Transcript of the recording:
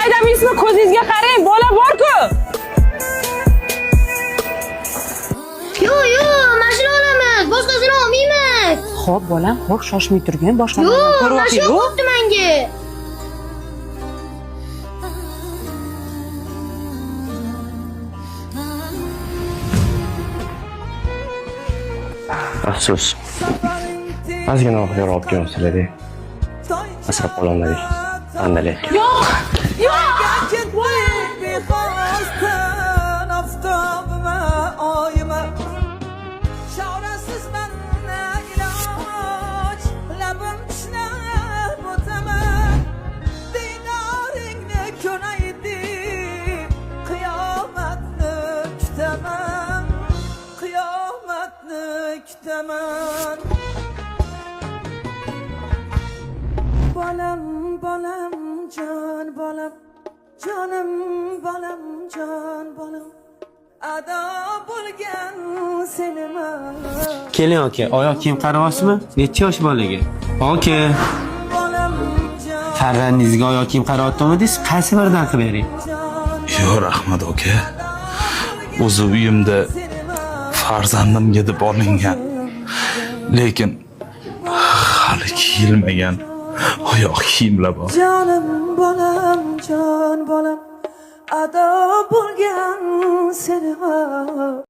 Haydamaysizmi? Ko'zingizga qarang, bola bor-ku. Yo'q, yo'q, mashina olamiz, boshqasini olmaymiz. Xo'p, bolam, xo'p, shoshmay turgin, boshqalarni Yo'q, ko'rib mashina oling. yoqdi menga. Afsus. Ozgina oxiri olib kelmasalar-da. Asrab qololmadik. Andalik. Bexosdan oftobima, oyima, chorasizman, na iloj, labim tishlab o'taman. Diydoringni ko'ray deb qiyomatni kutaman, qiyomatni kutaman. Bolam, bolam, jon bolam, jonim bolam, jon bolam, ado bo'lgan seniman. Keling aka, oyoq kiyim qarayapsizmi? Necha yosh bolaga? Aka, Bolam, jon farzandingizga oyoq kiyim qarayotganmidingiz? Qaysi biridan qilib bering? Yo'q, rahmat aka. O'zi uyimda farzandimga deb olingan. Lekin hali kiyilmagan oyoq kiyimlar bor. Jonim bolam, jon bolam, ado bo'lgan seniman.